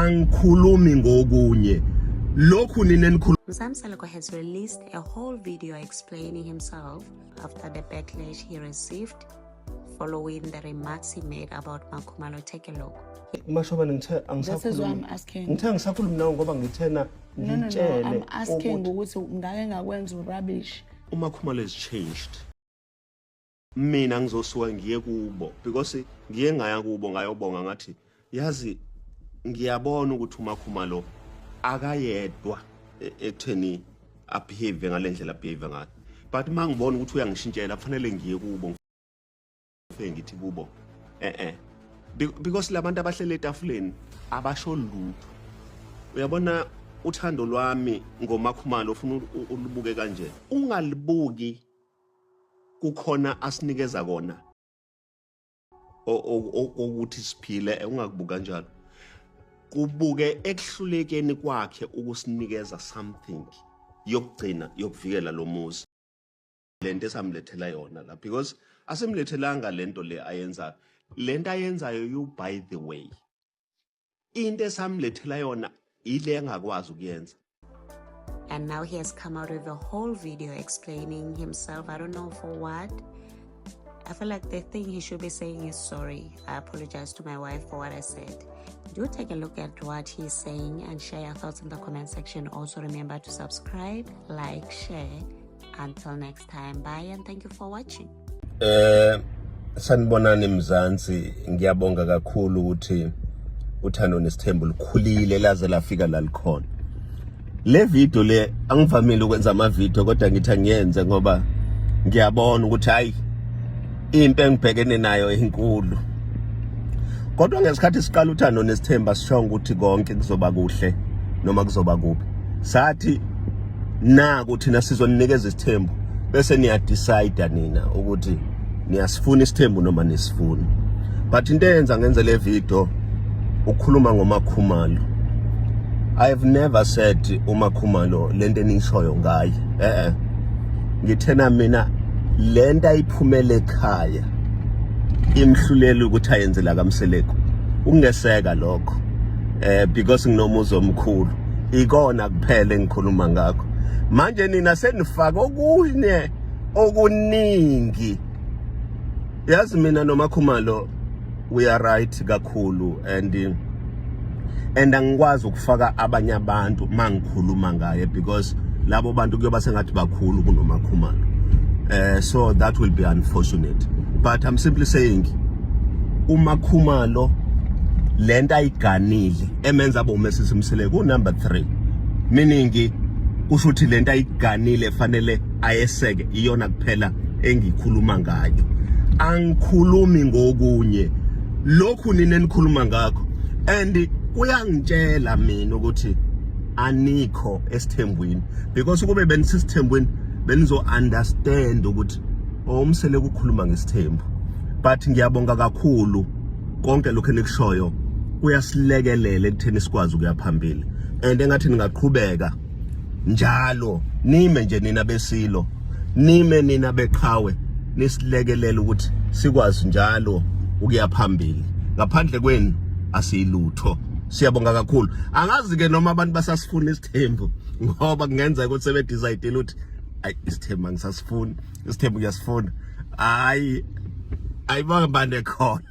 Angikhulumi ngokunye lokhu nina enikhuluma. Musa Mseleku has released a whole video explaining himself after the backlash he received following the remarks he made about MaKhumalo. Take a look. Mashobane, ngithe This is why I'm angisakhulumi. asking. Ngithe angisakhulumi nawe ngoba ngithena No. ngitshele I'm asking ukuthi ukuthi ngake ngakwenza urubbish. uMakhumalo has changed. Mina ngizosuka ngiye kubo because ngiye ngaya kubo ngayobonga, ngathi yazi ngiyabona ukuthi uMakhumalo akayedwa ekutheni abehave ngale ndlela abehave ngayo, but uma ngibona ukuthi uyangishintshela, kufanele ngiye kubo, ngifike ngithi kubo because labantu abahlele etafuleni abasho lutho. Uyabona, uthando lwami ngoMakhumalo ufuna ulubuke kanje, ungalibuki kukhona asinikeza kona ukuthi siphile. Ungakubuka kanjalo, kubuke ekuhlulekeni kwakhe ukusinikeza something yokugcina yokuvikela lo muzi, lento esamlethela yona la, because asimlethelanga lento le ayenzayo, lento ayenzayo you, by the way, into esamlethela yona ile engakwazi ukuyenza. And now he has come out with a whole video explaining himself. I don't know for what. I feel like the thing he should be saying is, "Sorry. I apologize to my wife for what I said." Do take a look at what he's saying and share your thoughts in the comment section. Also, remember to subscribe, like, share. Until next time, bye and thank you for watching. Sanibonani Mzansi, ngiyabonga kakhulu ukuthi uthando nesithembu likhulile laze lafika la likhona. Le video le, angivamile ukwenza ama video, kodwa ngithi angiyenze ngoba ngiyabona ukuthi hayi, impi engibhekene nayo inkulu. Kodwa ngesikhathi siqala uthando nesithembu, sishonga ukuthi konke kuzoba kuhle noma kuzoba kubi. Sathi naku thina sizonikeza isithembu, bese niya-decide nina ukuthi niyasifuna isithembu noma nisifuni. But into eyenza ngenze le video ukukhuluma ngoMakhumalo. I have never said uMakhumalo lento enishoyo ngaye. Ngithena mina lento ayiphumele ekhaya imhlulela ukuthi ayenzela kaMseleku, ukungeseka lokho because nginomuzi omkhulu, ikona kuphela engikhuluma ngakho. Manje nina senifaka okunye okuningi. Yazi, mina noMakhumalo we are right kakhulu and angikwazi ukufaka abanye abantu mangikhuluma ngaye because labo bantu kuyoba sengathi bakhulu kunoMakhumalo, so that will be unfortunate. But I'm simply saying uMakhumalo lento ayiganile emenza abe uMrs Mseleku ku number 3, meaning kusho ukuthi lento ayiganile fanele ayeseke, iyona kuphela engikhuluma ngayo. Angikhulumi ngokunye lokhu nina enikhuluma ngakho, and kuyangitshela mina ukuthi anikho esithembwini, because kube benisisithembwini benizo understand ukuthi uMseleku ukukhuluma ngesithembu. But ngiyabonga kakhulu, konke lokho enikushoyo kuyasilekelela ekutheni sikwazi ukuya phambili, and engathi ningaqhubeka njalo, nime nje nina besilo, nime nina beqhawe, nisilekelela ukuthi sikwazi njalo ukuya phambili. Ngaphandle kwenu asiyilutho. Siyabonga kakhulu. Angazi ke noma abantu basasifuna isithembu, ngoba kungenzeka ukuthi sebedecide ukuthi ayi, isithembu angisasifuni, isithembu ngiyasifuna. Hayi, ayibambane khona.